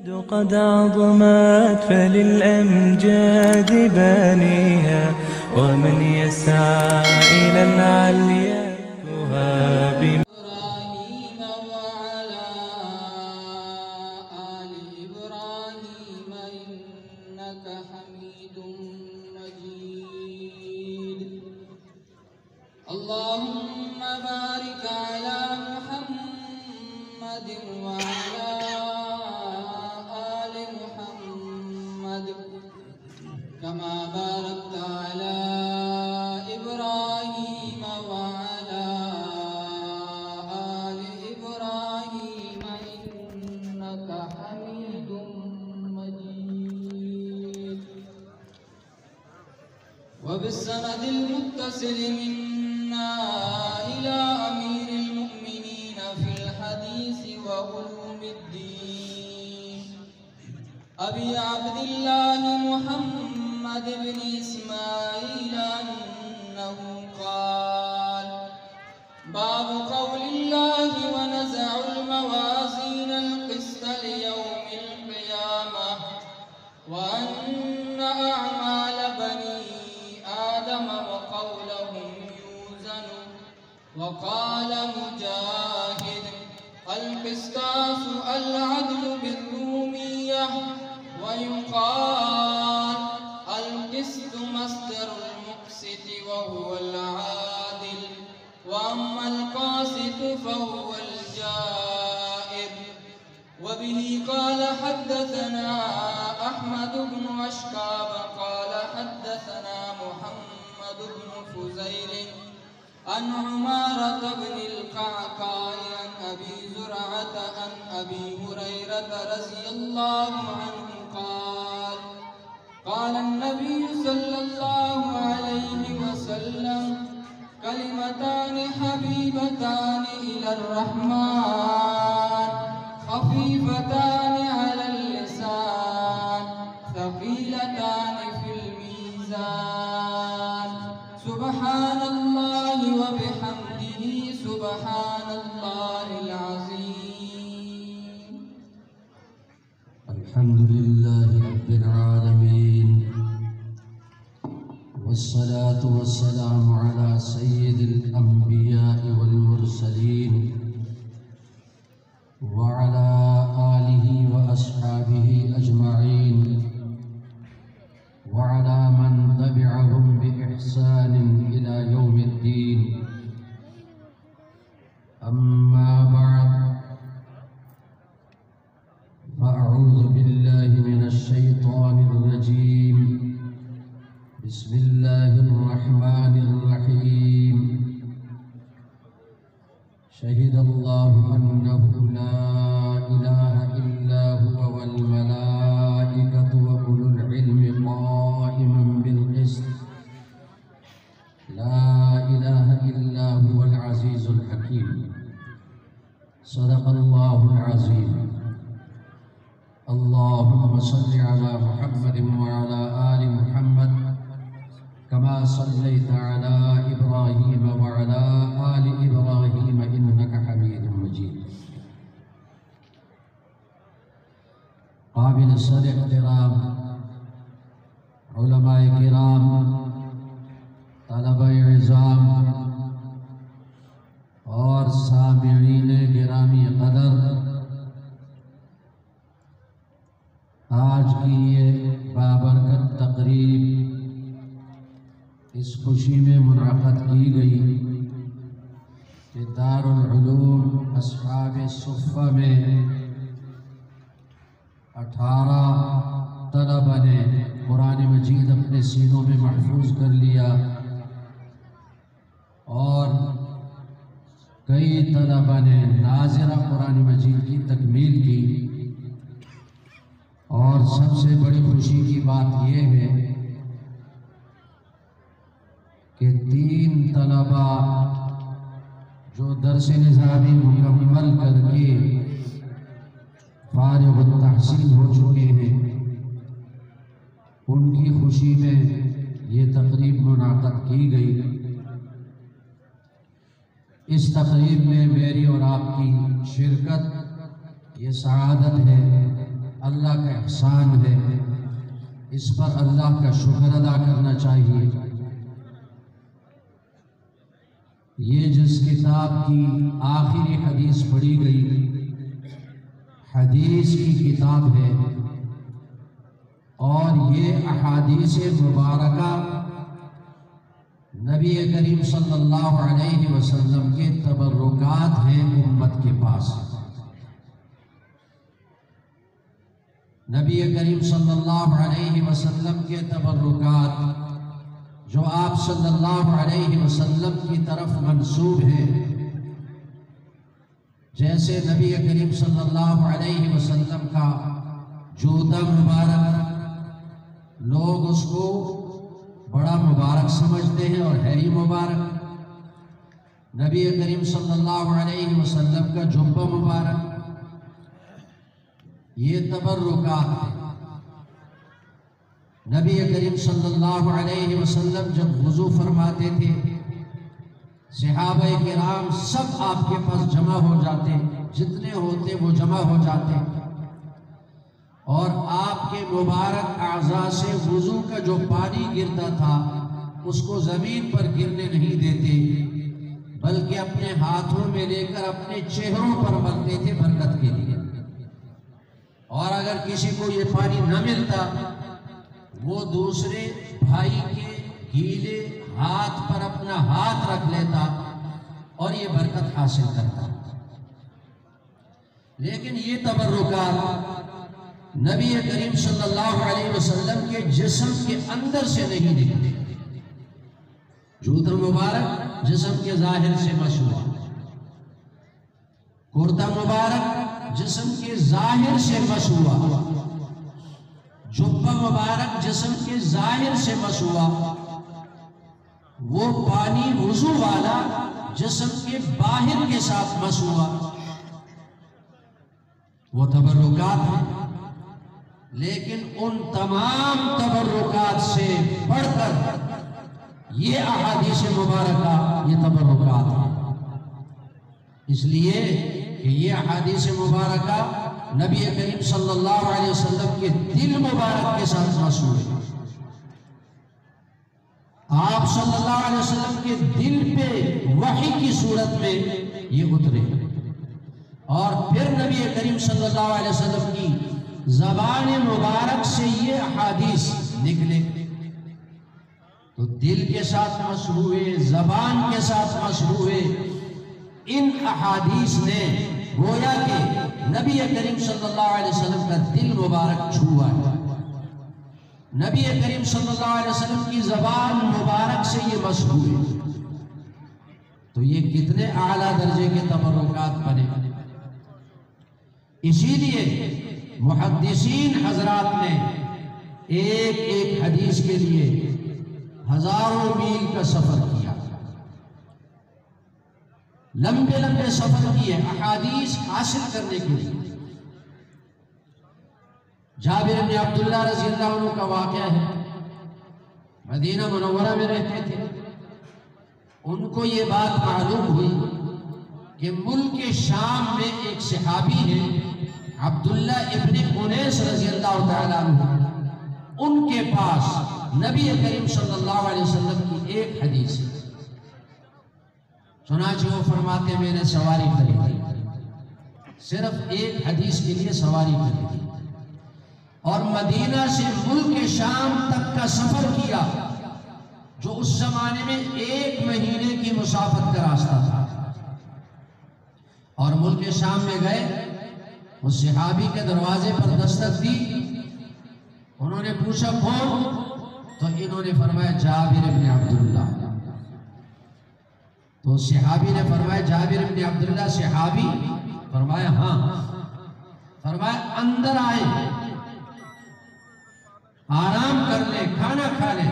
قد عظمت فللأمجاد بانيها، ومن يسعى إلى العليا يهاب. إبراهيم وعلى آل إبراهيم إنك حميد مجيد. اللهم بارك على محمد وعلى آل محمد كما باركت على إبراهيم وعلى آل إبراهيم إنك حميد مجيد. وبالسند المتصل منا إلى أمير المؤمنين في الحديث وعلوم الدين أبي عبد الله محمد بن إسماعيل أنه قال: باب قول الله: ونزع الموازين القسط ليوم القيامة، وأن أعمال بني آدم وقولهم يوزن. وقال مجاهد: القسطاس العدل بالرومية، ويقال القسط مصدر المقسط وهو العادل، وأما القاسط فهو الجائر. وبه قال حدثنا أحمد بن أشكاب قال حدثنا محمد بن فضيل عن عمارة بن القعقاع عن أبي زرعة عن أبي هريرة رضي الله عنه قال: قال النبي صلى الله عليه وسلم: كلمتان حبيبتان إلى الرحمن، خفيفتان على اللسان، ثقيلتان في الميزان. سبحان الله وبحمده، سبحان الله العظيم. الحمد لله رب العالمين، والصلاة والسلام على سيد الأنبياء والمرسلين، وعلى آله وأصحابه أجمعين، وعلى من تبعهم بإحسان إلى يوم الدين. أما بعد، فأعوذ بالله من الشيطان الرجيم. بسم الله الرحمن الرحيم. شهد الله أنه لا إله إلا هو والملائكة وأولو العلم قائما بالقسط. لا إله إلا هو العزيز الحكيم. صدق الله العظيم. اللهم صل على محمد وعلى آل محمد كما صليت على إبراهيم وعلى آل إبراهيم إنك حميد مجيد. قابل صد احترام علماء کرام، طلبہ عظام اور سامعین گرامی قدر، آج کی یہ بابرکت تقریب اس خوشی میں منعقد کی گئی کہ دارالعلوم اصحاب صفہ میں اٹھارہ طلبہ نے قرآن مجید اپنے سینوں میں محفوظ کر لیا اور کئی طلبہ نے ناظرہ قرآن مجید کی تکمیل کی۔ اور سب سے بڑی خوشی کی بات یہ ہے کہ تین طلبہ جو درس نظامی مکمل کر کے فارغ التحصیل ہو چکے ہیں، ان کی خوشی میں یہ تقریب منعقد کی گئی۔ اس تقریب میں میری اور آپ کی شرکت یہ سعادت ہے۔ اللہ اللہ کا احسان ہے، اس پر اللہ کا شکر ادا کرنا چاہیے۔ یہ جس کتاب کی آخری حدیث پڑھی گئی، حدیث کی کتاب ہے، اور یہ احادیث مبارکہ نبی کریم صلی اللہ علیہ وسلم کے تبرکات ہیں امت کے پاس۔ نبی کریم صلی اللہ علیہ وسلم کے تبرکات جو آپ صلی اللہ علیہ وسلم کی طرف منسوب ہیں، جیسے نبی کریم صلی اللہ علیہ وسلم کا جوتا مبارک، لوگ اس کو بڑا مبارک سمجھتے ہیں اور ہے ہی مبارک۔ نبی کریم صلی اللہ علیہ وسلم کا جبہ مبارک، یہ تبرکات ہیں۔ نبی کریم صلی اللہ علیہ وسلم جب وضو فرماتے تھے، صحابہ کرام سب آپ کے پاس جمع ہو جاتے، جتنے ہوتے وہ جمع ہو جاتے، اور آپ کے مبارک اعضاء سے وضو کا جو پانی گرتا تھا، اس کو زمین پر گرنے نہیں دیتے، بلکہ اپنے ہاتھوں میں لے کر اپنے چہروں پر ملتے تھے برکت کے لیے۔ اور اگر کسی کو یہ پانی نہ ملتا، وہ دوسرے بھائی کے گیلے ہاتھ پر اپنا ہاتھ رکھ لیتا اور یہ برکت حاصل کرتا۔ لیکن یہ تبرکات نبی کریم صلی اللہ علیہ وسلم کے جسم کے اندر سے نہیں نکلے۔ جوتا مبارک جسم کے ظاہر سے مسح ہوا، کرتا مبارک جسم کے ظاہر سے مسح ہوا، جبہ مبارک جسم کے ظاہر سے مسح ہوا، وہ پانی وضو والا جسم کے باہر کے ساتھ مسح ہوا۔ وہ تبرکات ہیں، لیکن ان تمام تبرکات سے بڑھ کر یہ احادیث مبارکہ، یہ تبرکات ہیں۔ اس لیے کہ یہ احادیث مبارکہ نبی کریم صلی اللہ علیہ وسلم کے دل مبارک کے ساتھ مسح ہے۔ آپ صلی اللہ علیہ وسلم کے دل پہ وحی کی صورت میں یہ اترے اور پھر نبی کریم صلی اللہ علیہ وسلم کی زبان مبارک سے یہ احادیث نکلے۔ تو دل کے ساتھ مسح ہوئے، زبان کے ساتھ مسح ہوئے، ان احادیث نے گویا کہ نبی کریم صلی اللہ علیہ وسلم کا دل مبارک چھوا ہے۔ نبی کریم صلی اللہ علیہ وسلم کی زبان مبارک سے یہ مسح ہوئے، تو یہ کتنے اعلیٰ درجے کے تبرکات بنے۔ اسی لیے محدثین حضرات نے ایک ایک حدیث کے لیے ہزاروں میل کا سفر کیا، لمبے لمبے سفر کیے احادیث حاصل کرنے کے لیے۔ جابر بن عبداللہ رضی اللہ عنہ کا واقعہ ہے، مدینہ منورہ میں رہتے تھے۔ ان کو یہ بات معلوم ہوئی کہ ملک شام میں ایک صحابی ہیں عبداللہ ابن انیس رضی اللہ تعالیٰ عنہ، ان کے پاس نبی کریم صلی اللہ علیہ وسلم کی ایک حدیث ہے۔ چنانچہ وہ فرماتے، میں نے سواری خریدی، صرف ایک حدیث کے لیے سواری خریدی، اور مدینہ سے ملک شام تک کا سفر کیا، جو اس زمانے میں ایک مہینے کی مسافت کا راستہ تھا۔ اور ملک شام میں گئے، اس صحابی کے دروازے پر دستک دی، انہوں نے پوچھا، کون؟ تو انہوں نے فرمایا، جابر ابن عبداللہ۔ تو صحابی نے فرمایا، جابر ابن عبداللہ صحابی؟ فرمایا، ہاں۔ فرمایا، اندر آئیں، آرام کر لیں، کھانا کھا لیں۔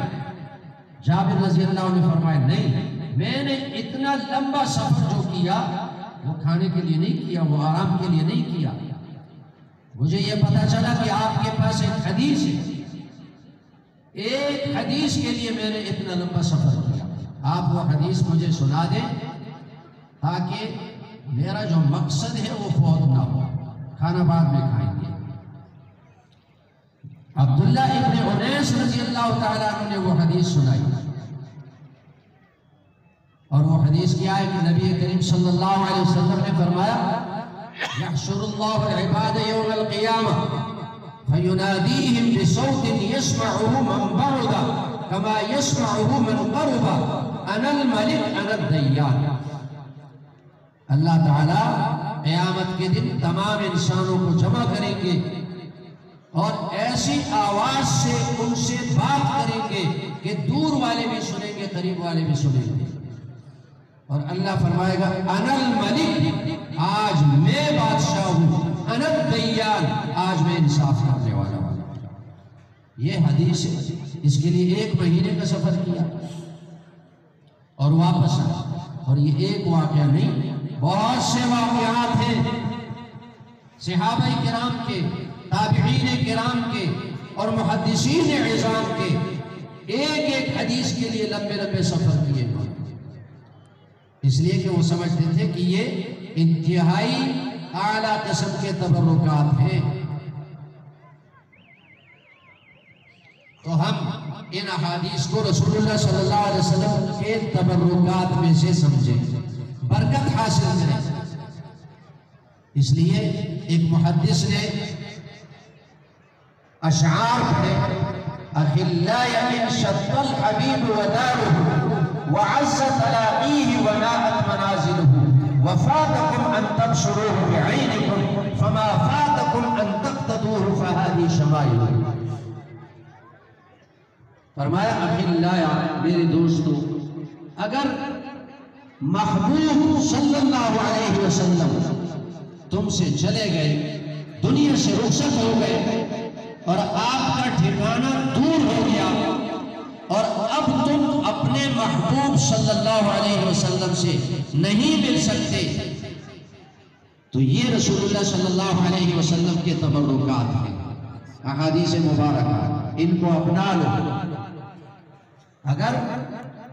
جابر رضی اللہ عنہ نے فرمایا، نہیں، میں نے اتنا لمبا سفر جو کیا، وہ کھانے کے لیے نہیں کیا، وہ آرام کے لیے نہیں کیا۔ مجھے یہ پتا چلا کہ آپ کے پاس ایک حدیث ہے، ایک حدیث کے لیے میں نے اتنا لمبا سفر کیا۔ آپ وہ حدیث مجھے سنا دیں تاکہ میرا جو مقصد ہے وہ فوت نہ ہو، کھانا بعد میں کھائیں گے۔ عبداللہ ابن انیس رضی اللہ تعالیٰ عنہ نے وہ حدیث سنائی۔ اور وہ حدیث کیا ہے کہ نبی کریم صلی اللہ علیہ وسلم نے فرمایا، "يحشر الله العباد يوم القيامة فيناديهم بصوت يسمعه من بعد كما يسمعه من قرب، أنا الملك أنا الديان۔" اللہ تعالیٰ قیامت کے دن تمام انسانوں کو جمع کریں گے اور ایسی آواز سے ان سے بات کریں گے کہ دور والے بھی سنیں گے، قریب والے بھی سنیں گے۔ اور اللہ فرمائے گا، "انا الملک، آج میں بادشاہ ہوں، انا الدیان، آج میں انصاف کرنے والا ہوں۔" یہ حدیث ہے۔ اس کے لیے ایک مہینے کا سفر کیا۔ اور واپس آئے۔ اور یہ ایک واقعہ نہیں، بہت سے واقعات ہیں صحابہ کرام کے، تابعین کرام کے اور محدثین عظام کے، ایک ایک حدیث کے لیے لمبے لمبے سفر کیے انہوں نے، اس لیے کہ وہ سمجھتے تھے کہ یہ انتہائی اعلیٰ قسم کے تبرکات ہیں۔ تو ہم ان احادیث کو رسول اللہ صلی اللہ علیہ وسلم کے تبرکات میں سے سمجھیں، برکت حاصل کریں۔ اس لیے ایک محدث نے اشعار پڑھے، "أخلاي إن شط الحبيب وداره، وعز تلاقيه وناءت منازله، وفاتكم أن تبصروه بعينكم، فما فاتكم أن تقتدوه، فهذه شمائله۔" فرمایا، اخلایا، میرے دوستو، اگر محبوب صلی اللہ علیہ وسلم تم سے چلے گئے، دنیا سے رخصت ہو گئے اور آپ کا ٹھکانہ دور ہو گیا اور اب تم اپنے محبوب صلی اللہ علیہ وسلم سے نہیں مل سکتے، تو یہ رسول اللہ صلی اللہ علیہ وسلم کے تبرکات ہیں، احادیث مبارکہ، ان کو اپنا لو۔ اگر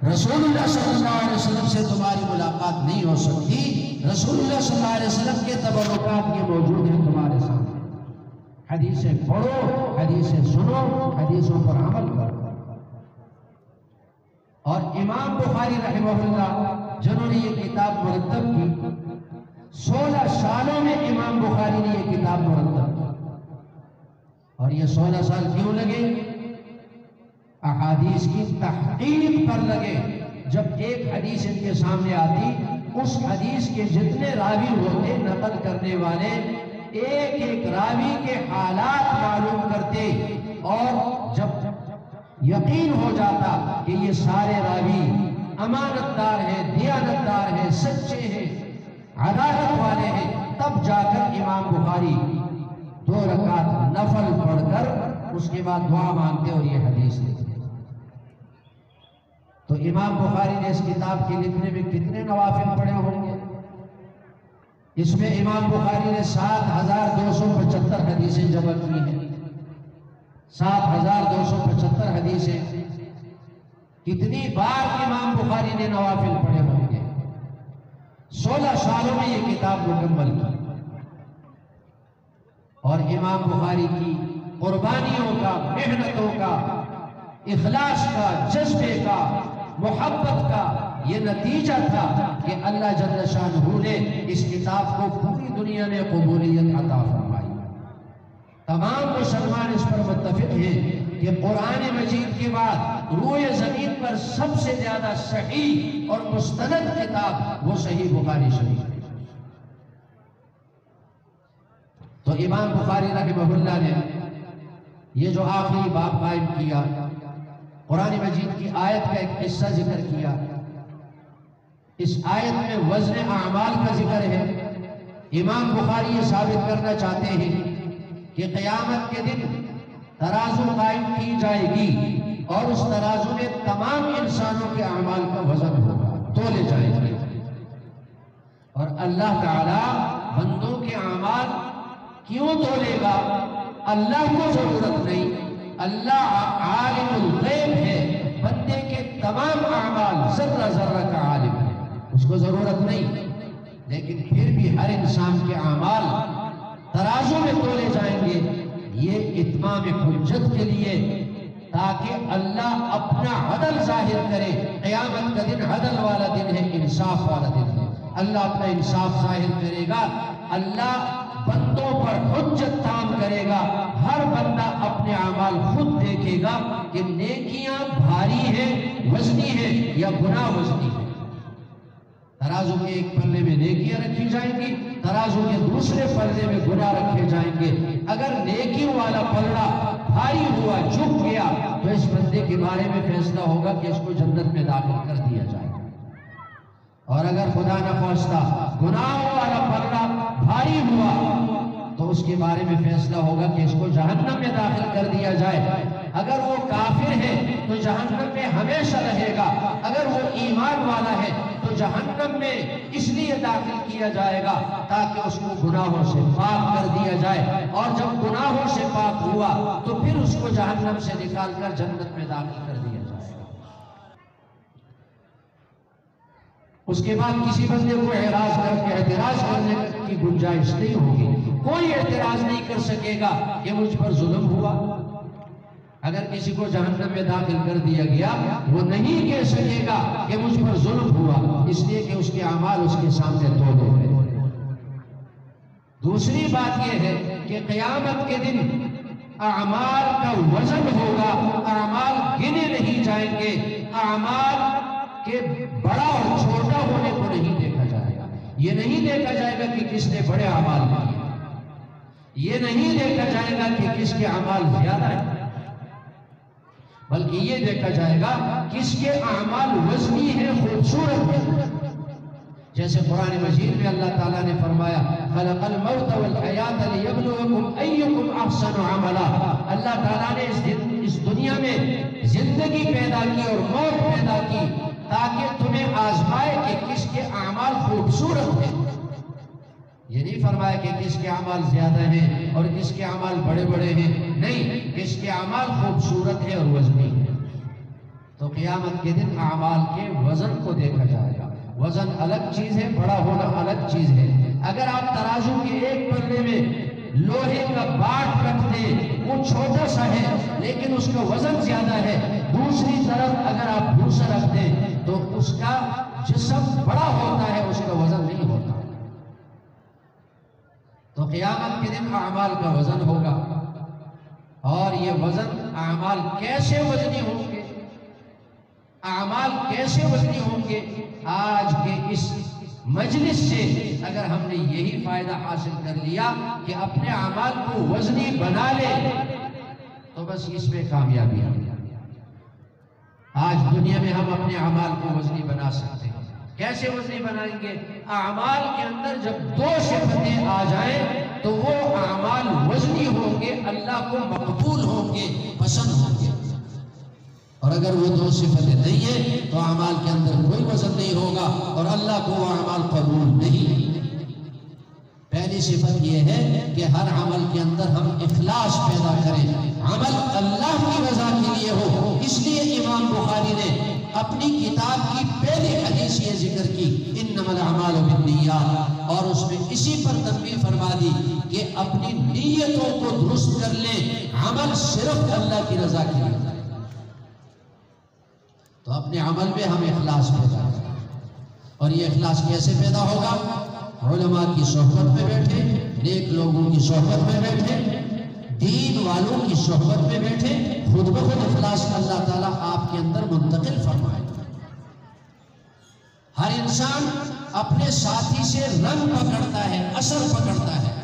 رسول اللہ صلی اللہ علیہ وسلم سے تمہاری ملاقات نہیں ہو سکتی، رسول اللہ صلی اللہ علیہ وسلم کے تبرکات یہ موجود ہیں تمہارے سامنے۔ حدیثیں پڑھو، حدیثیں سنو، حدیثوں پر عمل کرو۔ اور امام بخاری رحمہ اللہ، جنہوں نے یہ کتاب مرتب کی، سولہ سالوں میں امام بخاری نے یہ کتاب مرتب کی۔ اور یہ سولہ سال کیوں لگے؟ احادیث کی تحقیق پر لگے۔ جب ایک حدیث ان کے سامنے آتی، اس حدیث کے جتنے راوی ہوتے، نقل کرنے والے، ایک ایک راوی کے حالات معلوم کرتے، اور جب یقین ہو جاتا کہ یہ سارے راوی امانت دار ہیں، دیانت دار ہیں، سچے ہیں، عدالت والے ہیں، تب جا کر امام بخاری دو رکعت نفل پڑھ کر اس کے بعد دعا مانگتے اور یہ حدیث لیتے۔ تو امام بخاری نے اس کتاب کے لکھنے میں کتنے نوافل پڑھے ہوں گے؟ اس میں امام بخاری نے سات ہزار دو سو پچہتر حدیثیں جمع کی ہیں۔ سات ہزار دو سو پچہتر حدیثیں۔ کتنی بار امام بخاری نے نوافل پڑھے ہوں گے؟ سولہ سالوں میں یہ کتاب مکمل کی۔ اور امام بخاری کی قربانیوں کا، محنتوں کا، اخلاص کا، جذبے کا، محبت کا یہ نتیجہ تھا کہ اللہ جل شانہ نے اس کتاب کو پوری دنیا میں قبولیت عطا فرمائی۔ تمام مسلمان اس پر متفق ہیں کہ قرآن مجید کے بعد روئے زمین پر سب سے زیادہ صحیح اور مستند کتاب وہ صحیح بخاری شریف ہے۔ تو امام بخاری رحمہ اللہ نے یہ جو آخری باب قائم کیا، قرآن مجید کی آیت کا ایک حصہ ذکر کیا، اس آیت میں وزن اعمال کا ذکر ہے۔ امام بخاری یہ ثابت کرنا چاہتے ہیں کہ قیامت کے دن ترازو قائم کی جائے گی اور اس ترازو میں تمام انسانوں کے اعمال کا وزن ہوگا، تولے جائیں گے۔ اور اللہ تعالیٰ بندوں کے اعمال کیوں تولے گا؟ اللہ کو ضرورت نہیں، اللہ عالم الغیب ہے، بندے کے تمام اعمال ذرہ ذرہ کا عالم ہے، اس کو ضرورت نہیں، لیکن پھر بھی ہر انسان کے اعمال ترازو میں تولے جائیں گے۔ یہ اتمام حجت کے لیے، تاکہ اللہ اپنا عدل ظاہر کرے۔ قیامت کا دن عدل والا دن ہے، انصاف والا دن ہے۔ اللہ اپنا انصاف ظاہر کرے گا، اللہ بندوں پر حجت تام کرے گا۔ ہر بندہ اپنے اعمال خود دیکھے گا کہ نیکیاں بھاری ہیں، وزنی ہیں، یا گناہ وزنی ہے۔ ترازو کے ایک پلے میں نیکیاں رکھی جائیں گی، ترازو کے دوسرے پلے میں گناہ رکھے جائیں گے۔ اگر نیکیوں والا پلڑا بھاری ہوا، جھک گیا، تو اس بندے کے بارے میں فیصلہ ہوگا کہ اس کو جنت میں داخل کر دیا جائے۔ اور اگر خدا نخواستہ گناہوں والا پلڑا بھاری ہوا، تو اس کے بارے میں فیصلہ ہوگا کہ اس کو جہنم میں داخل کر دیا جائے۔ اگر وہ کافر ہے تو جہنم میں ہمیشہ رہے گا، اگر وہ ایمان والا ہے تو جہنم میں اس لیے داخل کیا جائے گا تاکہ اس کو گناہوں سے پاک کر دیا جائے، اور جب گناہوں سے پاک ہوا تو پھر اس کو جہنم سے نکال کر جنت میں داخل کر دیا جائے گا۔ اس کے بعد کسی بندے کو اعراض کر، اعتراض کرنے کی گنجائش نہیں ہوگی۔ کوئی اعتراض نہیں کر سکے گا کہ مجھ پر ظلم ہوا۔ اگر کسی کو جہنم میں داخل کر دیا گیا، وہ نہیں کہہ سکے گا کہ مجھ پر ظلم ہوا، اس لیے کہ اس کے اعمال اس کے سامنے تولے گئے۔ دوسری بات یہ ہے کہ قیامت کے دن اعمال کا وزن ہوگا، اعمال گنے نہیں جائیں گے، اعمال کے بڑا اور چھوٹا ہونے کو نہیں دیکھا جائے گا۔ یہ نہیں دیکھا جائے گا کہ کس نے بڑے اعمال کیے، یہ نہیں دیکھا جائے گا کہ کس کے اعمال زیادہ ہیں۔ بلکہ یہ دیکھا جائے گا کس کے اعمال وزنی ہیں، خوبصورت ہیں۔ جیسے قرآن مجید میں اللہ تعالیٰ نے فرمایا، "خلق الموت والحیات لیبلوکم ایکم احسن عملا۔" اللہ تعالیٰ نے اس دن، اس دنیا میں زندگی پیدا کی اور موت پیدا کی تاکہ تمہیں آزمائے کہ کس کے اعمال خوبصورت ہیں۔ یہ نہیں فرمایا کہ کس کے اعمال زیادہ ہیں اور کس کے اعمال بڑے بڑے ہیں، نہیں، کس کے اعمال خوبصورت ہیں اور وزنی ہیں۔ تو قیامت کے دن اعمال کے وزن کو دیکھا جائے گا۔ وزن الگ چیز ہے، بڑا ہونا الگ چیز ہے۔ اگر آپ ترازو کے ایک پلے میں لوہے کا باٹ رکھ دیں، وہ چھوٹا سا ہے لیکن اس کا وزن زیادہ ہے، دوسری طرف اگر آپ بھوسا رکھ دیں تو اس کا جسم بڑا ہوتا ہے، اس کا وزن نہیں ہوتا۔ تو قیامت کے دن اعمال کا وزن ہوگا، اور یہ وزن، اعمال کیسے وزنی ہوں گے، اعمال کیسے وزنی ہوں گے؟ آج کے اس مجلس سے اگر ہم نے یہی فائدہ حاصل کر لیا کہ اپنے اعمال کو وزنی بنا لے، تو بس اس میں کامیابی ہے۔ آج دنیا میں ہم اپنے اعمال کو وزنی بنا سکتے ہیں۔ کیسے وزنی بنائیں گے؟ اعمال کے اندر جب دو صفتیں آ جائیں تو وہ اعمال وزنی ہوں گے، اللہ کو مقبول ہوں گے، پسند ہوں گے۔ اور اگر وہ دو صفتیں نہیں ہیں تو اعمال کے اندر کوئی وزن نہیں ہوگا اور اللہ کو وہ اعمال قبول نہیں۔ پہلی صفت یہ ہے کہ ہر عمل کے اندر ہم اخلاص پیدا کریں، عمل اللہ کی رضا کے لیے ہو۔ اس لیے امام بخاری نے اپنی کتاب کی پہلی حدیث یہ ذکر کی، "انما الاعمال بالنیات"، اور اس میں اسی پر تنبیہ فرما دی کہ اپنی نیتوں کو درست کر لیں، عمل صرف اللہ کی رضا کے لیے۔ تو اپنے عمل میں ہم اخلاص پیدا کریں۔ اور یہ اخلاص کیسے پیدا ہوگا؟ علماء کی صحبت میں بیٹھے، نیک لوگوں کی صحبت میں بیٹھے، دین والوں کی صحبت میں بیٹھے، خود بخود اخلاص اللہ تعالیٰ آپ کے اندر منتقل فرمائے۔ ہر انسان اپنے ساتھی سے رنگ پکڑتا ہے، اثر پکڑتا ہے۔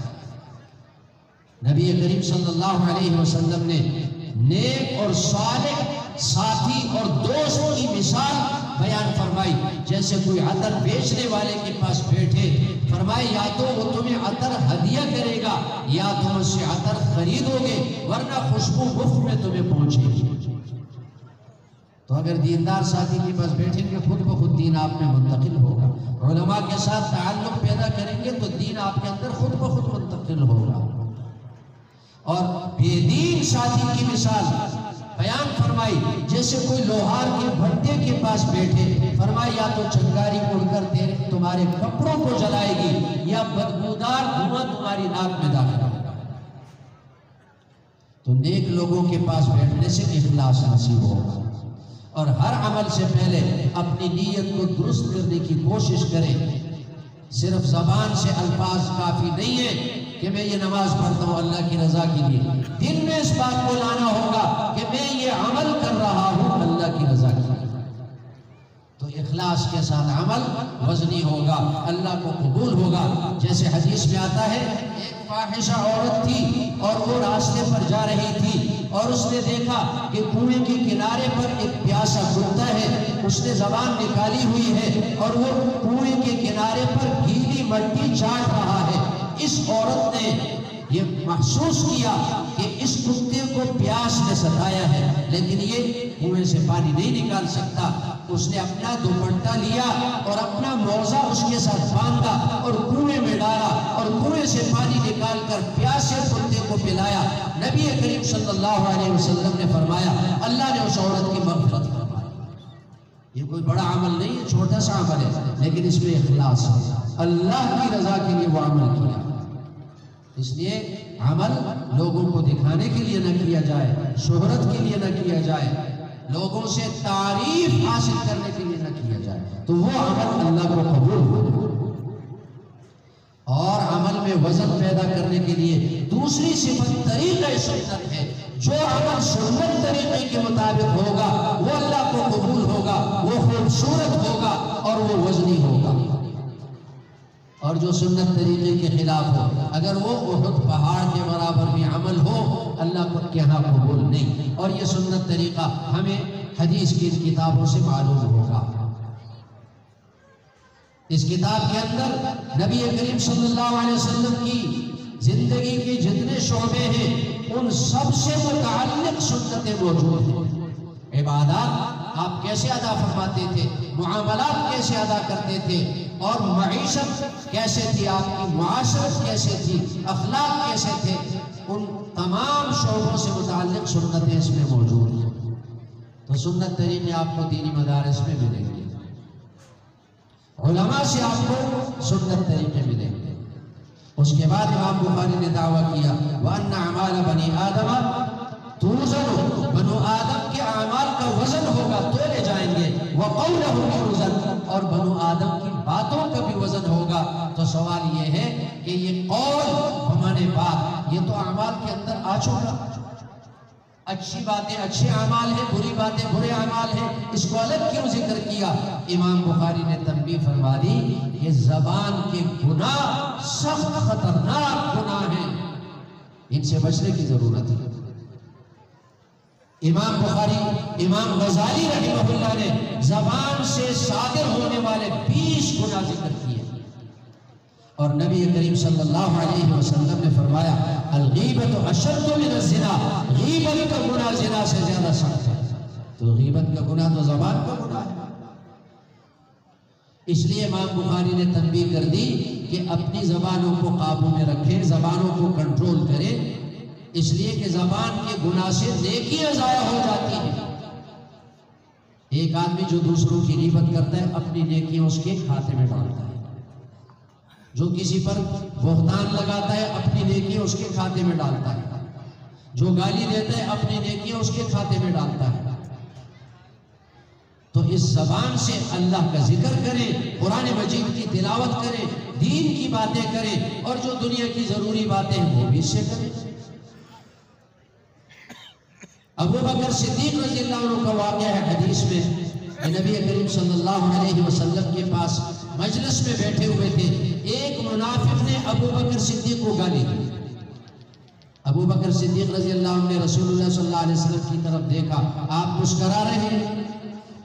نبی کریم صلی اللہ علیہ وسلم نے نیک اور صالح ساتھی اور دوست کی مثال بیان فرمائی۔ جیسے کوئی عطر بیچنے والے کے پاس بیٹھے، فرمائے، یا تو وہ تمہیں عطر ہدیہ کرے گا یا تم اس سے عطر خریدو گے، ورنہ خوشبو مفت میں تمہیں پہنچے گی۔ تو اگر دیندار ساتھی کے پاس بیٹھیں گے، خود بخود دین آپ میں منتقل ہوگا۔ علماء کے ساتھ تعلق پیدا کریں گے تو دین آپ کے اندر خود بخود منتقل ہوگا۔ اور بے دین ساتھی کی مثال بیان فرمائی، جیسے کوئی لوہار کے بھٹے کے پاس بیٹھے، فرمایا، یا تو چنگاری اڑ کر تیرے، تمہارے کپڑوں کو جلائے گی یا بدبودار دھواں تمہاری ناک میں داخل ہوگا۔ تو نیک لوگوں کے پاس بیٹھنے سے اخلاص نصیب ہوگا۔ اور ہر عمل سے پہلے اپنی نیت کو درست کرنے کی کوشش کریں۔ صرف زبان سے الفاظ کافی نہیں ہے کہ میں یہ نماز پڑھتا ہوں اللہ کی رضا کے لیے۔ دل میں اس بات کو لانا ہوگا کہ میں یہ عمل کر رہا ہوں اللہ کی رضا کے لیے۔ تو اخلاص کے ساتھ عمل وزنی ہوگا، اللہ کو قبول ہوگا۔ جیسے حدیث میں آتا ہے، ایک فاحشہ عورت تھی اور وہ راستے پر جا رہی تھی اور اس نے دیکھا کہ کنویں کے کنارے پر ایک پیاسا کتا ہے، اس نے زبان نکالی ہوئی ہے اور وہ کنویں کے کنارے پر گیلی مٹی چاٹ رہا ہے۔ اس عورت نے یہ محسوس کیا کہ اس کتے کو پیاس نے ستایا ہے، لیکن یہ کنویں سے پانی نہیں نکال سکتا۔ اس نے اپنا دوپٹہ لیا اور اپنا موزہ اس کے ساتھ باندھا اور کنویں میں ڈالا اور کنویں سے پانی نکال کر پیاسے کتے کو پلایا۔ نبی کریم صلی اللہ علیہ وسلم نے فرمایا، اللہ نے اس عورت کی مغفرت فرمائی۔ یہ کوئی بڑا عمل نہیں ہے، چھوٹا سا عمل ہے، لیکن اس میں اخلاص ہے، اللہ کی رضا کے لیے وہ عمل کیا۔ اس لیے عمل لوگوں کو دکھانے کے لیے نہ کیا جائے، شہرت کے لیے نہ کیا جائے، لوگوں سے تعریف حاصل کرنے کے لیے نہ کیا جائے، تو وہ عمل اللہ کو قبول ہو۔ اور عمل میں وزن پیدا کرنے کے لیے دوسری صفت طریقہ سنت ہے۔ جو عمل سنت طریقے کے مطابق ہوگا، وہ اللہ کو قبول ہوگا، وہ خوبصورت ہوگا اور وہ وزنی ہوگا۔ اور جو سنت طریقے کے خلاف ہو، اگر وہ احد پہاڑ کے برابر بھی عمل ہو، اللہ کو کے ہاں قبول نہیں۔ اور یہ سنت طریقہ ہمیں حدیث کی ان کتابوں سے معلوم ہوگا۔ اس کتاب کے اندر نبی کریم صلی اللہ علیہ وسلم کی زندگی کے جتنے شعبے ہیں، ان سب سے متعلق سنتیں موجود ہیں۔ عبادات آپ کیسے ادا فرماتے تھے، معاملات کیسے ادا کرتے تھے، اور معیشت کیسے تھی آپ کی، معاشرت کیسے تھی، اخلاق کیسے تھے، ان تمام شعبوں سے متعلق سنتیں اس میں موجود ہیں۔ تو سنت طریقے آپ کو دینی مدارس میں ملیں گے۔ علماء سے آپ کو سنت طریقے ملیں گے۔ اس کے بعد امام بخاری نے دعویٰ کیا، وَأَنَّ أَعْمَالَ بَنِي آدَمَ تُوزَنُ، بنو آدم کے اعمال کا وزن ہوگا، تولے جائیں گے، وَقَوْلُهُمْ يُوزَنُ، اور بنو آدم کی باتوں کا بھی وزن ہوگا۔ تو سوال یہ ہے کہ یہ قول بمعنی بات، یہ تو اعمال کے اندر آ چکا۔ اچھی باتیں اچھے اعمال ہیں، بری باتیں برے اعمال ہیں، اس کو الگ کیوں ذکر کیا؟ امام بخاری نے تنبیہ فرما دی کہ زبان کے گناہ سخت خطرناک گناہ ہیں، ان سے بچنے کی ضرورت ہے۔ امام بخاری، امام غزالی رحمہ اللہ نے زبان سے صادر ہونے والے بیس گناہ ذکر کیے۔ اور نبی کریم صلی اللہ علیہ وسلم نے فرمایا، الغیبت اشد من الزنا، غیبت کا گناہ زنا سے زیادہ سخت ہے۔ تو غیبت کا گناہ تو زبان کا گناہ ہے۔ اس لیے امام بخاری نے تنبیہ کر دی کہ اپنی زبانوں کو قابو میں رکھیں، زبانوں کو کنٹرول کریں، اس لیے کہ زبان کے گناہ سے نیکیاں ضائع ہو جاتی ہیں۔ ایک آدمی جو دوسروں کی غیبت کرتا ہے، اپنی نیکیاں اس کے کھاتے میں ڈالتا ہے۔ جو کسی پر بہتان لگاتا ہے، اپنی نیکیاں اس کے کھاتے میں ڈالتا ہے۔ جو گالی دیتا ہے، اپنی نیکیاں اس کے کھاتے میں ڈالتا ہے۔ تو اس زبان سے اللہ کا ذکر کریں، قرآن مجید کی تلاوت کریں، دین کی باتیں کریں، اور جو دنیا کی ضروری باتیں ہیں، وہ بھی اس سے کریں۔ ابو بکر صدیق رضی اللہ عنہ کا واقعہ ہے حدیث میں کہ نبی کریم صلی اللہ علیہ وسلم کے پاس مجلس میں بیٹھے ہوئے تھے، ایک منافق نے ابو بکر صدیق کو گالی دی۔ ابو بکر صدیق رضی اللہ عنہ نے رسول اللہ صلی اللہ علیہ وسلم کی طرف دیکھا، آپ مسکرا رہے ہیں۔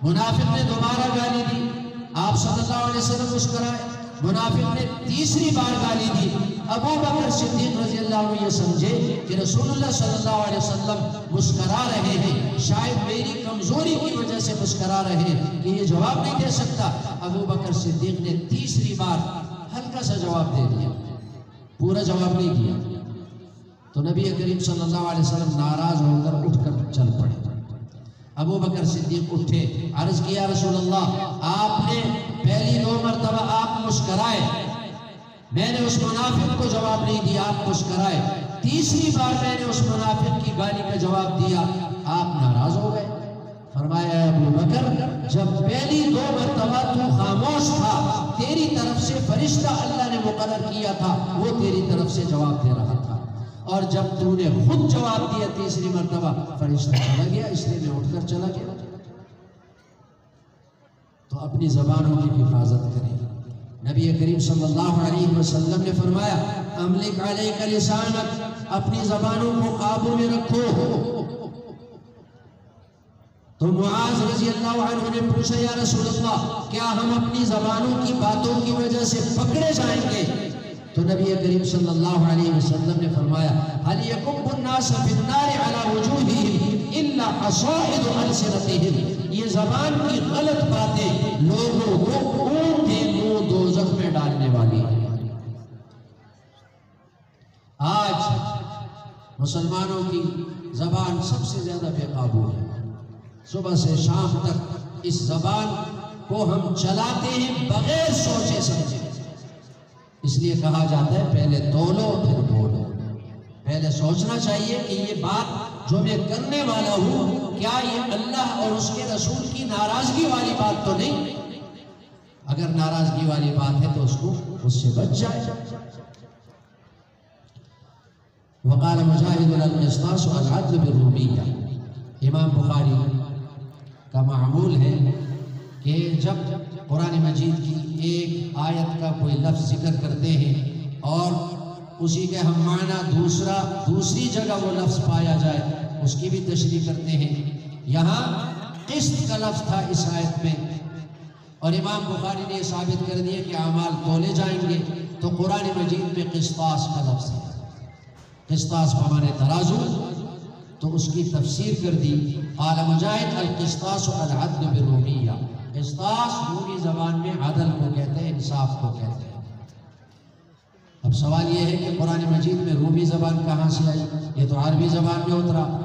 منافق نے دوبارہ گالی دی، آپ صلی اللہ علیہ وسلم مسکرائے۔ منافق نے تیسری بار گالی دی۔ ابو بکر صدیق رضی اللہ عنہ یہ سمجھے کہ رسول اللہ صلی اللہ علیہ وسلم مسکرا رہے ہیں، شاید میری کمزوری کی وجہ سے مسکرا رہے ہیں کہ یہ جواب نہیں دے سکتا۔ ابو بکر صدیق نے تیسری بار ہلکا سا جواب دے دیا، پورا جواب نہیں دیا۔ تو نبی کریم صلی اللہ علیہ وسلم ناراض ہو کر اٹھ کر چل پڑے۔ ابو بکر صدیق اٹھے، عرض کیا، رسول اللہ، آپ نے پہلی دو مرتبہ آپ مسکرائے، میں نے اس منافق کو جواب نہیں دیا، آپ مسکرائے۔ تیسری بار میں نے اس منافق کی گالی کا جواب دیا، آپ ناراض ہو گئے۔ فرمایا، اے ابو بکر، جب پہلی دو مرتبہ تو خاموش تھا، تیری طرف سے فرشتہ اللہ نے مقرر کیا تھا، وہ تیری طرف سے جواب دے رہا تھا، اور جب تو نے خود جواب دیا تیسری مرتبہ، فرشتہ چلا گیا، اس لیے میں اٹھ کر چلا گیا۔ تو اپنی زبانوں کی حفاظت کریں۔ نبی کریم صلی اللہ علیہ وسلم نے فرمایا، املک علیک لسانک، اپنی زبانوں کو قابو میں رکھو۔ تو معاذ رضی اللہ عنہ نے پوچھا، یا رسول اللہ، کیا ہم اپنی زبانوں کی باتوں کی وجہ سے پکڑے جائیں گے؟ تو نبی کریم صلی اللہ علیہ وسلم نے فرمایا، هل يكب الناس في النار على وجوههم إلا حصائد ألسنتهم۔ یہ زبان کی غلط باتیں لوگوں کو اونٹے منہ دوزخ میں ڈالنے والی ہیں۔ آج مسلمانوں کی زبان سب سے زیادہ بے قابو ہے۔ صبح سے شام تک اس زبان کو ہم چلاتے ہیں بغیر سوچے سمجھے۔ اس لیے کہا جاتا ہے، پہلے تولو پھر بولو۔ پہلے سوچنا چاہیے کہ یہ بات جو میں کرنے والا ہوں، کیا یہ اللہ اور اس کے رسول کی ناراضگی والی بات تو نہیں؟ اگر ناراضگی والی بات ہے تو اس کو، اس سے بچ جائے۔ وقال مجاهد، القسطاس العدل بالرومية۔ امام بخاری کا معمول ہے کہ جب قرآن مجید کی ایک آیت کا کوئی لفظ ذکر کرتے ہیں اور اسی کے ہم معنی دوسرا، دوسری جگہ وہ لفظ پایا جائے، اس کی بھی تشریح کرتے ہیں۔ یہاں قسط کا لفظ تھا اس آیت میں، اور امام بخاری نے یہ ثابت کر دیا کہ اعمال تولے جائیں گے، تو قرآن مجید میں قسطاس کا لفظ ہے۔ قسطاس بمعنی ترازو، تو اس کی تفسیر کر دی، قال مجاهد، القسطاس العدل بالرومية۔ قسطاس رومی زبان میں عدل کو کہتے ہیں، انصاف کو کہتے ہیں۔ اب سوال یہ ہے کہ قرآن مجید میں رومی زبان کہاں سے آئی؟ یہ تو عربی زبان میں اترا۔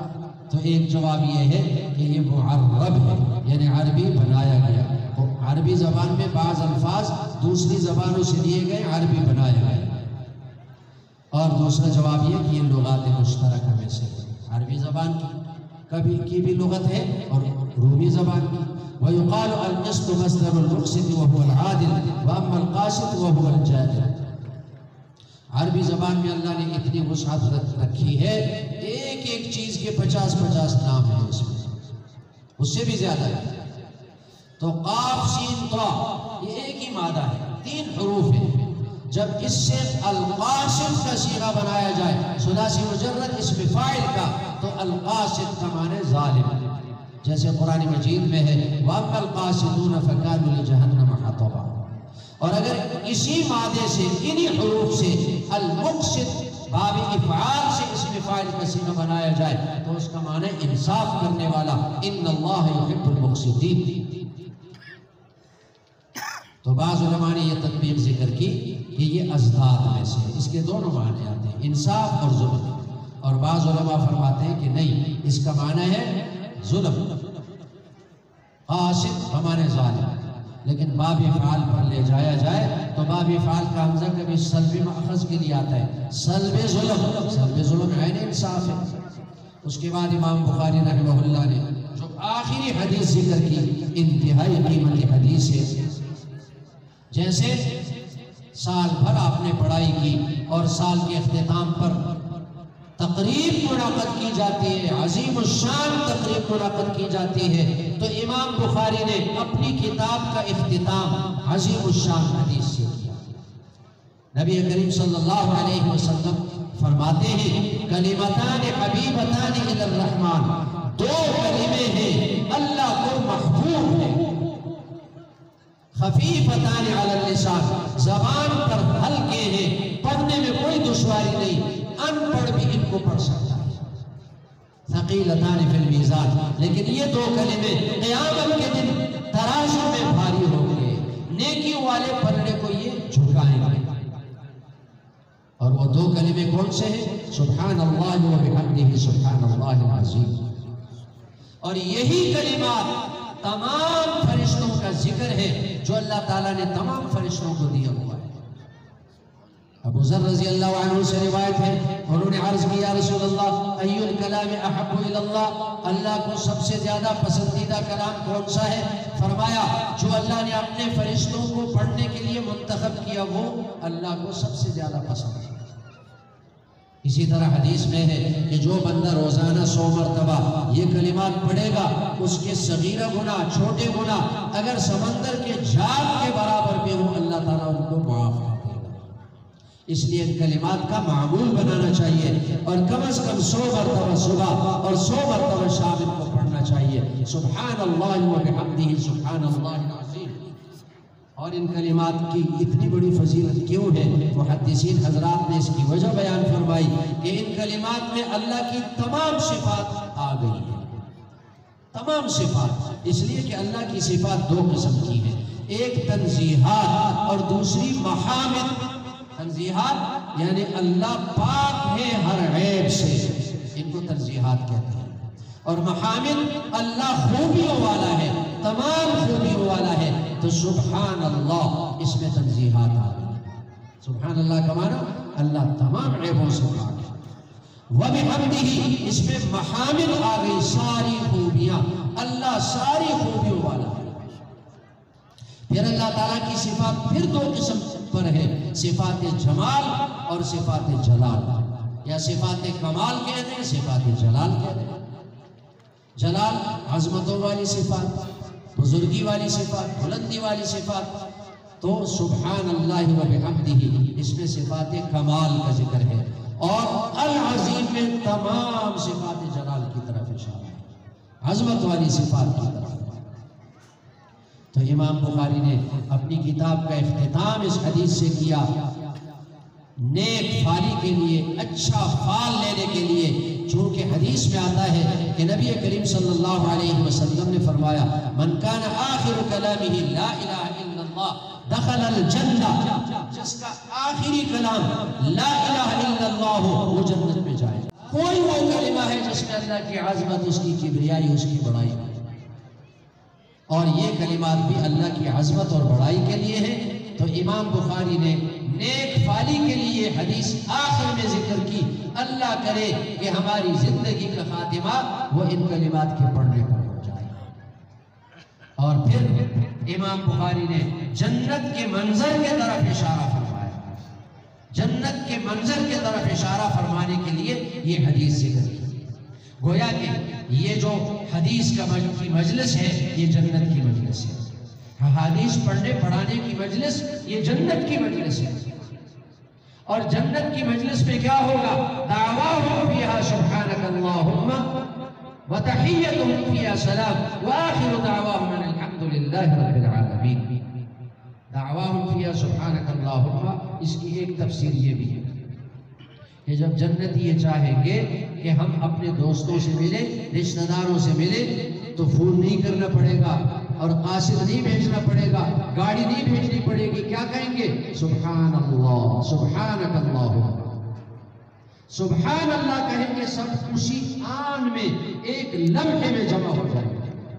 تو ایک جواب یہ ہے کہ یہ معرب ہے، یعنی عربی بنایا گیا۔ تو عربی زبان میں بعض الفاظ دوسری زبانوں سے لیے گئے، عربی بنایا گیا۔ اور دوسرا جواب یہ کہ یہ لغات مشترکہ میں سے ہے۔ عربی زبان کی کبھی کی بھی لغت ہے اور رومی زبان کی۔ ويقال القسط مصدر المقسط وهو العادل، وأما القاسط وهو الجائر۔ عربی زبان میں اللہ نے اتنی وسعت رکھ-، رکھی ہے، ایک ایک چیز کے پچاس پچاس نام ہیں اس میں، اس سے بھی زیادہ ہے۔ تو قاف سین طا، یہ ایک ہی مادہ ہے، تین حروف ہیں۔ جب اس سے القاسط کا صیغہ بنایا جائے، ثلاثی مجرد اسم فاعل کا، تو القاسط کا معنی ظالم۔ جیسے قرآن مجید میں ہے، وأما القاسطون فكانوا لجهنم حطبا۔ اور اگر اسی مادے سے، انہی حروف سے المقسط باب افعال سے اسم فاعل کا صیغہ بنایا جائے تو اس کا معنی انصاف کرنے والا، ان اللہ یحب المقسطین۔ تو بعض علماء نے یہ تطبیق ذکر کی کہ یہ اضداد میں سے ہے، اس کے دونوں معنی آتے ہیں، انصاف اور ظلم۔ اور بعض علماء فرماتے ہیں کہ نہیں، اس کا معنی ہے ظلم۔ قاسط بمعنی ظالم، لیکن باب افعال پر لے جایا جائے تو باب افعال کا حمزہ کبھی سلب مأخذ کے لیے آتا ہے، سلب ظلم، سلب ظلم عین انصاف ہے۔ اس کے بعد امام بخاری رحمہ اللہ نے جو آخری حدیث ذکر کی، انتہائی قیمتی حدیث ہے۔ جیسے سال بھر آپ نے پڑھائی کی اور سال کے اختتام پر تقریب منعقد کی جاتی ہے، عظیم الشان تقریب منعقد کی جاتی ہے، تو امام بخاری نے اپنی کتاب کا اختتام عظیم الشان حدیث سے کیا۔ نبی کریم صلی اللہ علیہ وسلم فرماتے ہیں، کلمتان حبیبتان الی الرحمن، دو کلمے ہیں اللہ کو محبوب ہیں۔ خفیفتان علی اللسان، زبان پر ہلکے ہیں، پڑھنے میں کوئی دشواری نہیں، ان پڑھ بھی ان کو پڑھ سکتا ہے۔ ثقیلتان فی المیزان، لیکن یہ دو کلمے قیامت کے دن ترازو میں بھاری ہوں گے، نیکیوں والے پلڑے کو یہ جھکائیں گے۔ اور وہ دو کلمے کون سے ہیں؟ سبحان اللہ و بحمدہ، سبحان اللہ العظیم۔ اور یہی کلمات تمام فرشتوں کا ذکر ہے جو اللہ تعالیٰ نے تمام فرشتوں کو دیا ہوا ہے۔ ابو ذر رضی اللہ عنہ سے روایت ہے، انہوں نے عرض کی، یا رسول اللہ، ای الکلام احب الی اللہ، اللہ کو سب سے زیادہ پسندیدہ کلام کون سا ہے؟ فرمایا، جو اللہ نے اپنے فرشتوں کو پڑھنے کے لیے منتخب کیا، وہ اللہ کو سب سے زیادہ پسند ہے۔ اسی طرح حدیث میں ہے کہ جو بندہ روزانہ سو مرتبہ یہ کلمات پڑھے گا، اس کے صغیرہ گناہ، چھوٹے گناہ اگر سمندر کے جال کے برابر بھی ہوں، اللہ تعالیٰ ان کو معاف کر دے گا۔ اس لیے ان کلمات کا معمول بنانا چاہیے اور کم از کم سو مرتبہ صبح اور سو مرتبہ شام ان کو پڑھنا چاہیے۔ سبحان اللہ و بحمدہ، سبحان اللہ العظیم۔ اور ان کلمات کی اتنی بڑی فضیلت کیوں ہے؟ محدثین حضرات نے اس کی وجہ بیان فرمائی کہ ان کلمات میں اللہ کی تمام صفات آ گئی ہیں۔ تمام صفات، اس لیے کہ اللہ کی صفات دو قسم کی ہیں، ایک تنزیہات اور دوسری محامد۔ تنزیہات یعنی اللہ پاک ہے ہر عیب سے، ان کو تنزیہات کہتے ہیں۔ اور محامد، اللہ خوبیوں والا ہے، تمام خوبیوں والا ہے، تو سبحان اللہ اس میں تنزیہات آ گئی۔ سبحان اللہ کا معنی اللہ تمام عیبوں سے پاک ہے۔ وبحمدہ، اس میں محامد آ گئی، ساری خوبیاں، اللہ ساری خوبیوں والا ہے۔ پھر اللہ تعالیٰ کی صفات پھر دو قسم پر ہے، صفات جمال اور صفات جلال، یا صفات کمال کہہ دیں، صفات جلال کہہ دیں۔ جلال، عظمتوں والی صفات، بزرگی والی صفات، بلندی والی صفات، تو سبحان اللہ و بحمدہ، اس میں صفات کمال کا ذکر ہے، اور العظیم میں تمام صفات جلال کی طرف اشارہ ہے، عظمت والی صفات کی طرف۔ تو امام بخاری نے اپنی کتاب کا اختتام اس حدیث سے کیا، نیک فالی کے لیے، اچھا فال لینے کے لیے، چونکہ حدیث میں آتا ہے کہ نبی کریم صلی اللہ علیہ وسلم نے فرمایا، من کان آخر کلامہ لا الہ الا اللہ دخل الجنہ، جس کا آخری کلام لا الہ الا اللہ ہو، وہ جنت میں جائے۔ کوئی وہ کلمہ ہے جس میں اللہ کی عظمت، اس کی کبریائی، اس کی بڑائی ہو۔ اور یہ کلمات بھی اللہ کی عظمت اور بڑائی کے لیے ہیں۔ تو امام بخاری نے نیک فالی کے لیے حدیث آخر میں ذکر کی، اللہ کرے کہ ہماری زندگی کا خاتمہ وہ ان کلمات کے پڑھنے پر ہو جائے۔ اور پھر امام بخاری نے جنت کے منظر کی طرف اشارہ فرمایا۔ جنت کے منظر کی طرف اشارہ فرمانے کے لیے یہ حدیث ذکر کی۔ گویا کہ یہ جو حدیث کا مج-، کی مجلس ہے، یہ جنت کی مجلس ہے۔ حدیث پڑھنے پڑھانے کی مجلس، یہ جنت کی مجلس ہے۔ اور جنت کی مجلس میں کیا ہوگا؟ دعواهم فيها سبحانك اللهم وتحيتهم فيها سلام وآخر دعواهم أن الحمد لله رب العالمين۔ دعواهم فيها سبحانك اللهم، اس کی ایک تفسیر یہ بھی ہے کہ جب جنتی یہ چاہیں گے کہ ہم اپنے دوستوں سے ملیں، رشتہ داروں سے ملیں، تو فون نہیں کرنا پڑے گا اور قاصد نہیں بھیجنا پڑے گا، گاڑی نہیں بھیجنی پڑے گی۔ کیا کہیں گے؟ سبحان اللہ، سبحانك اللهم۔ سبحان اللہ کہیں گے، سب اسی آن میں، ایک لمحے میں جمع ہو جائیں گے۔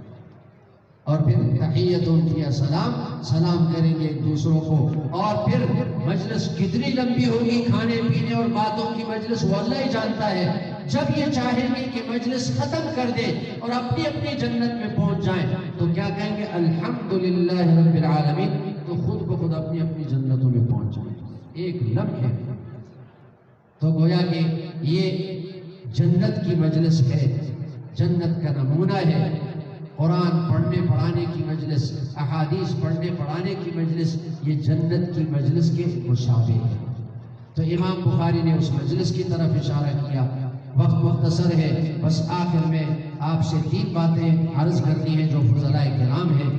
اور پھر تحیتهم فيها سلام، سلام کریں گے ایک دوسروں کو۔ اور پھر مجلس کتنی لمبی ہوگی، کھانے پینے اور باتوں کی مجلس، وہ اللہ ہی جانتا ہے۔ جب یہ چاہیں گے کہ مجلس ختم کر دیں اور اپنی اپنی جنت میں پہنچ جائیں، تو کیا کہیں گے؟ الحمد للہ رب العالمین۔ تو خود بخود اپنی اپنی جنتوں میں پہنچ جائیں، ایک لمحے میں۔ تو گویا کہ یہ جنت کی مجلس ہے، جنت کا نمونہ ہے۔ قرآن پڑھنے پڑھانے کی مجلس، احادیث پڑھنے پڑھانے کی مجلس، یہ جنت کی مجلس کے مشابہ ہے۔ تو امام بخاری نے اس مجلس کی طرف اشارہ کیا۔ وقت مختصر ہے، بس آخر میں آپ سے تین باتیں عرض کرنی ہیں جو فضلائے کرام ہیں۔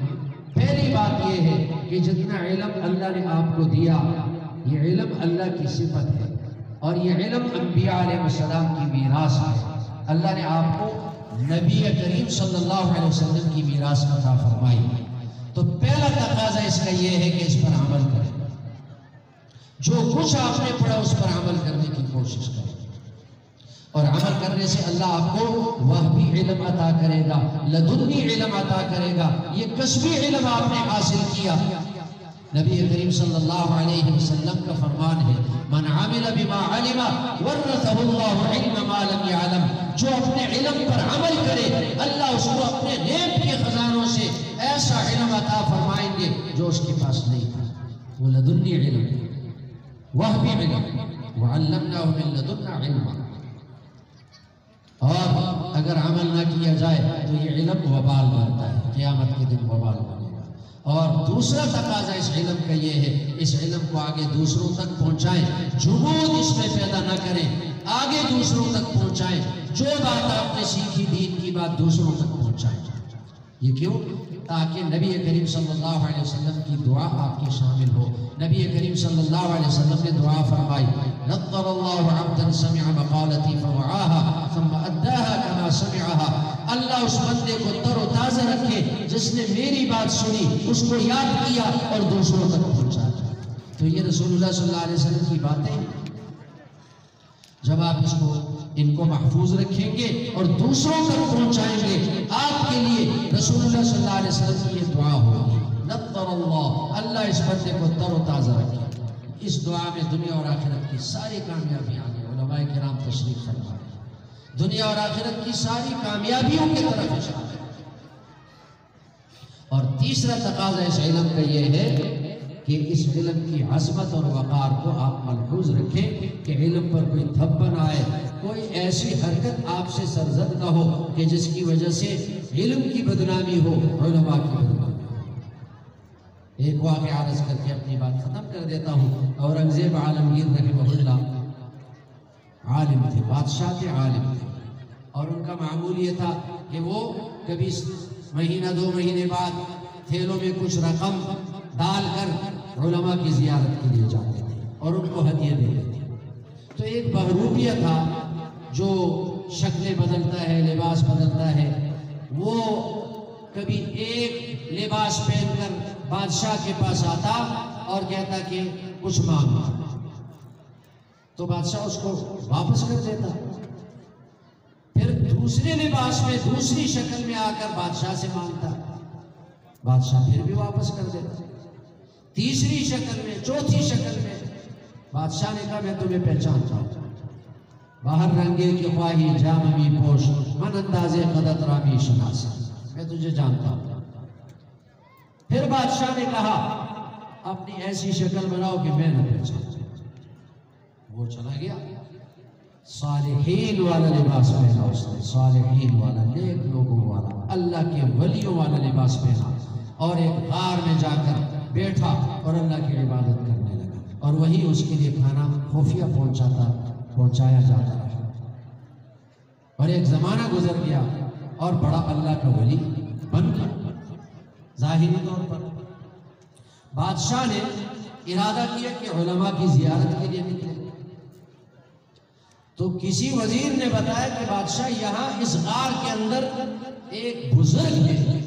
پہلی بات یہ ہے کہ جتنا علم اللہ نے آپ کو دیا، یہ علم اللہ کی صفت ہے اور یہ علم انبیاء علیہ السلام کی میراث ہے۔ اللہ نے آپ کو نبی کریم صلی اللہ علیہ وسلم کی میراث عطا فرمائی۔ تو پہلا تقاضا اس کا یہ ہے کہ اس پر عمل کریں۔ جو کچھ آپ نے پڑھا، اس پر عمل کرنے کی کوشش کریں۔ اور عمل کرنے سے اللہ آپ کو وہبی علم عطا کرے گا، لدنی علم عطا کرے گا۔ یہ کسبی علم آپ نے حاصل کیا، نبی کریم صلی اللہ علیہ وسلم کا فرمان ہے، "من عمل بما علم ورثہ اللہ علم ما لم یعلم"، جو اپنے علم پر عمل کرے، اللہ اس کو اپنے غیب کے خزانوں سے ایسا علم عطا فرمائیں گے جو اس کے پاس نہیں تھا۔ وہ لدنی علم، وہبی علم، وعلمناہ من لدنا علما۔ اور اگر عمل نہ کیا جائے تو یہ علم وبال بنتا ہے، قیامت کے دن وبال بنے گا۔ اور دوسرا تقاضا اس علم کا یہ ہے، اس علم کو آگے دوسروں تک پہنچائیں، جمود اس میں پیدا نہ کریں، آگے دوسروں تک پہنچائیں۔ جو بات آپ نے سیکھی، دین کی بات، دوسروں تک پہنچائیں۔ یہ کیوں؟ تاکہ نبی کریم صلی اللہ علیہ وسلم کی دعا آپ کی شامل ہو۔ نبی کریم صلی اللہ علیہ وسلم نے دعا فرمائی، "نضر اللہ عبدا سمع مقالتی فوعاها ثم اداها کما سمعها"، اللہ اس بندے کو تر و تازہ رکھے جس نے میری بات سنی، اس کو یاد کیا اور دوسروں تک پہنچایا۔ تو یہ رسول اللہ صلی اللہ علیہ وسلم کی باتیں۔ جب آپ اس کو، ان کو محفوظ رکھیں گے اور دوسروں تک پہنچائیں گے، آپ کے لیے رسول اللہ صلی اللہ علیہ وسلم کی یہ دعا ہوگی، "نضر اللہ"، اللہ اس بندے کو تر و تازہ رکھے۔ اس دعا میں دنیا اور آخرت کی ساری کامیابیاں ہیں۔ علماء کرام تشریف فرما ہیں۔ دنیا اور آخرت کی ساری کامیابیوں کی طرف اشارہ ہے۔ اور تیسرا تقاضا اس علم کا یہ ہے کہ اس علم کی عظمت اور وقار کو آپ ملحوظ رکھیں کہ علم پر کوئی دھب نہ آئے، کوئی ایسی حرکت آپ سے سرزد نہ ہو کہ جس کی وجہ سے علم کی بدنامی ہو، علماء کی بدنامی ہو۔ ایک واقعہ عرض کر کے اپنی بات ختم کر دیتا ہوں۔ اورنگزیب عالمگیر رحمہ اللہ عالم تھے، بادشاہ تھے، عالم تھے، اور ان کا معمول یہ تھا کہ وہ کبھی مہینہ دو مہینے بعد تھیلوں میں کچھ رقم ڈال کر علماء کی زیارت کے لیے جاتے تھے اور ان کو ہدیے دیتے تھے۔ تو ایک بہروپیہ تھا جو شکلیں بدلتا ہے، لباس بدلتا ہے، وہ کبھی ایک لباس پہن کر بادشاہ کے پاس آتا اور کہتا کہ کچھ مانگو۔ تو بادشاہ اس کو واپس کر دیتا۔ پھر دوسرے لباس میں، دوسری شکل میں آ کر بادشاہ سے مانگتا، بادشاہ پھر بھی واپس کر دیتا۔ تیسری شکل میں، چوتھی شکل میں، بادشاہ نے کہا، "میں تمہیں پہچانتا ہوں، بہر رنگے کہ خواہی جام می پوش، من اندازے قدت را می شناس، میں تجھے جانتا ہوں۔" پھر بادشاہ نے کہا، "اپنی ایسی شکل بناؤ کہ میں نہ پہچانوں۔" وہ چلا گیا۔ صالحین والا لباس پہنا اس نے، صالحین والا، نیک لوگوں والا، اللہ کے ولیوں والا لباس پہنا اور ایک غار میں جا کر بیٹھا اور اللہ کی عبادت کرنے لگا، اور وہیں اس کے لیے کھانا خفیہ پہنچاتا، پہنچایا جاتا رہا۔ اور ایک زمانہ گزر گیا اور بڑا اللہ کا ولی بن گیا ظاہری طور پر۔ بادشاہ نے ارادہ کیا کہ علماء کی زیارت کے لیے نکلے۔ تو کسی وزیر نے بتایا کہ بادشاہ، یہاں اس غار کے اندر ایک بزرگ ہے،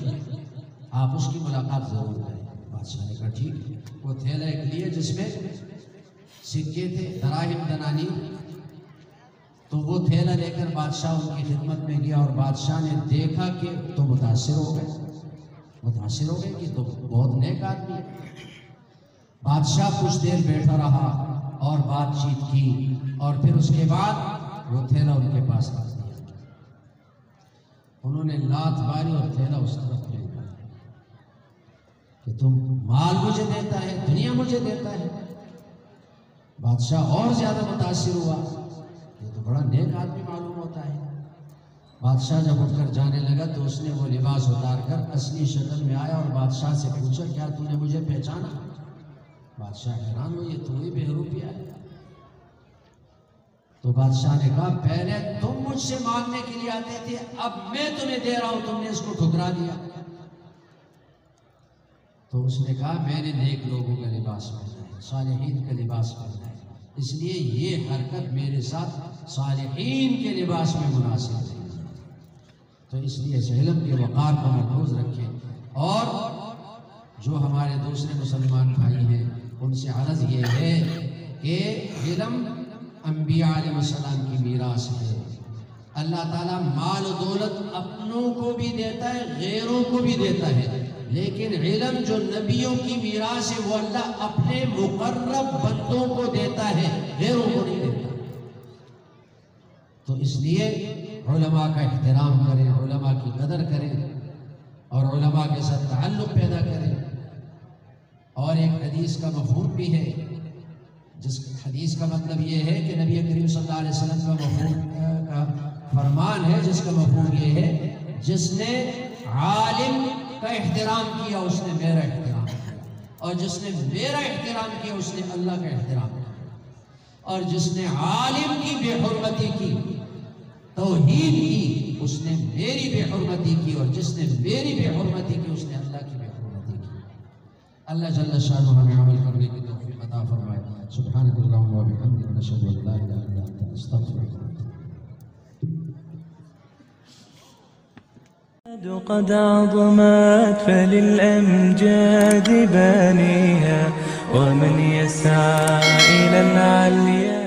آپ اس کی ملاقات ضرور کریں۔ بادشاہ نے کہا، "ٹھیک ہے۔" وہ تھیلا ایک لیے جس میں سکے تھے، دراہم دنانی، تو وہ تھیلا لے کر بادشاہ ان کی خدمت میں گیا اور بادشاہ نے دیکھا کہ تو متاثر ہو گئے، متاثر ہو گئے کہ تو بہت نیک آدمی ہے۔ بادشاہ کچھ دیر بیٹھا رہا اور بات چیت کی اور پھر اس کے بعد وہ تھیلا ان کے پاس رکھ دیا۔ انہوں نے لات ماری اور تھیلا اس طرف پھینکا کہ تم، مال مجھے دیتا ہے، دنیا مجھے دیتا ہے۔ بادشاہ اور زیادہ متاثر ہوا، یہ تو بڑا نیک آدمی معلوم ہوتا ہے۔ بادشاہ جب اٹھ کر جانے لگا تو اس نے وہ لباس اتار کر اصلی شکل میں آیا اور بادشاہ سے پوچھا، "کیا تو نے مجھے پہچانا؟" بادشاہ حیران ہوا، "یہ تو وہی بہروپیہ ہے۔" تو بادشاہ نے کہا، "پہلے تم مجھ سے مانگنے کے لیے آتے تھے، اب میں تمہیں دے رہا ہوں، تم نے اس کو ٹھکرا دیا۔" تو اس نے کہا، "میں نے نیک لوگوں کا لباس پہنا ہے، صالحین کا لباس پہنا ہے، اس لیے یہ حرکت میرے ساتھ صالحین کے لباس میں مناسب نہیں ہے۔" تو اس لیے اس علم کے وقار کو محفوظ رکھیں۔ اور جو ہمارے دوسرے مسلمان بھائی ہیں، ان سے عرض یہ ہے کہ علم انبیاء علیہ السلام کی میراث ہے۔ اللہ تعالیٰ مال و دولت اپنوں کو بھی دیتا ہے، غیروں کو بھی دیتا ہے۔ لیکن علم جو نبیوں کی میراث ہے، وہ اللہ اپنے مقرب بندوں کو دیتا ہے، غیروں کو نہیں دیتا۔ تو اس لیے علماء کا احترام کریں، علماء کی قدر کریں اور علماء کے ساتھ تعلق پیدا کریں۔ اور ایک حدیث کا مفہوم بھی ہے، جس حدیث کا مطلب یہ ہے کہ نبی کریم صلی اللہ علیہ وسلم کا مفہوم، کا فرمان ہے، جس کا مفہوم یہ ہے، جس نے عالم کا احترام کیا، اس نے میرا احترام کیا، اور جس نے میرا احترام کیا، اس نے اللہ کا احترام کیا، اور جس نے عالم کی بے حرمتی کی، توہین کی، اس نے میری بے حرمتی کی، اور جس نے میری بے حرمتی کی، اس نے اللہ کی بے حرمتی کی۔ اللہ جل شانہ ہمیں عمل کرنے کی توفیق عطا فرمائے۔ سبحانك اللهم وبحمدك، نشهد أن لا إله إلا أنت، نستغفرك ونتوب إليك۔ قد عظمت فللأمجاد بانيها، ومن يسعى إلى العليا